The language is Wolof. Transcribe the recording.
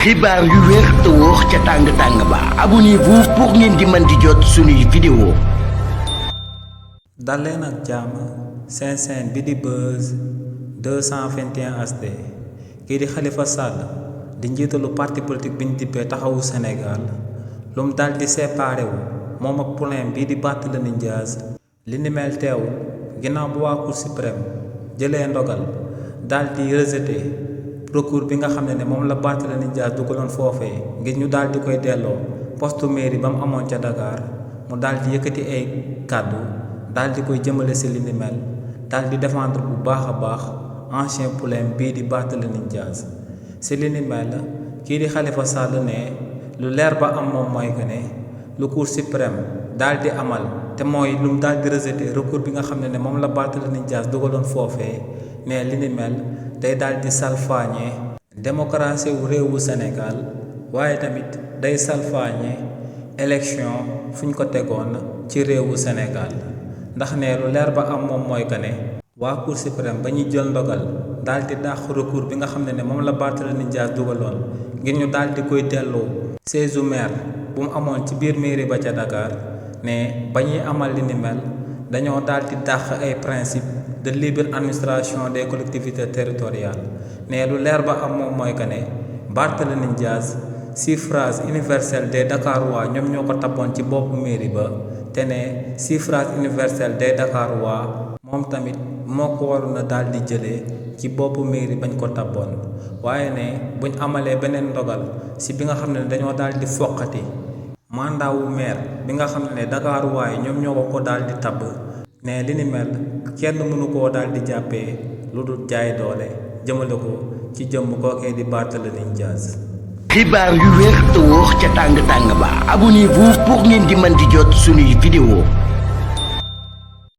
xibaar yu wér te wóor ca tàng ba abonnez-vous pour ngeen di mën di jot suñuy vidéo. dal leen ak jàmm seen chaîne bi di Buzz 221 HD kii di Khalifa Sall di njiitalu parti politique bi ñu dippee taxawu Sénégal lu mu dal di séparé wu moom ak poulain bii di Barthélémy Dias li ni mel teewul ginnaaw bu waa Cour suprême jëlee ndogal dal di rejeté recours bi nga xam ne moom la Barthélémy Dias dugaloon foofee ngir ñu daal di koy delloo poste mairie ba mu amoon ca Dakar mu daal di yëkkati ay kàddu daal di koy jëmale si li ni mel daal di défendre bu baax a baax ancien poulain bii di Barthélémy Dias si li ni mel kii di Khalifa Sall ne lu leer ba am moom mooy que ne lu Cour suprême daal di amal te mooy lu mu daal di rejeté recours bi nga xam ne moom la Barthélémy Dias dugaloon foofee ne li ni mel day daal di salfaañe démocratie wu réewu Sénégal waaye tamit day salfaañe élection fu ñu ko tegoon ci réewu Sénégal ndax ne lu leer ba am moom mooy que ne waa Cour suprême ba ñuy jël ndogal daal di dàq recours bi nga xam ne moom la Barthélémy Dias dugaloon ngir ñu daal di koy delloo siège maire bu mu amoon ci biir mairie ba ca Dakar ne ba ñuy amal li ni mel dañoo daal di dàq ay principe de libre administration des collectivités territoriales ne lu leer ba am moom mooy que ne Barthélémy Dias suffrage universel des Dakarois ñoom ñoo ko tabboon ci boppu mairie ba te ne suffrage universel des Dakarois moom tamit moo ko waroon a daal di jëlee ci boppu mairie bañ ko tabboon waaye ne buñ amalee beneen ndogal si bi nga xam ne dañoo daal di foqati mandat wu maire bi nga xam ne Dakarois yi ñoom ñoo ko daal di tabb ne li ni mel kenn mënu koo daal di jàppee lu dul jaay doole jëmale ko ci jëmm kookee di Barthélémy Dias. xibaar yu wér te wóor ca tàng ba abonnez-vous pour ngeen di mën di jot suñuy vidéo.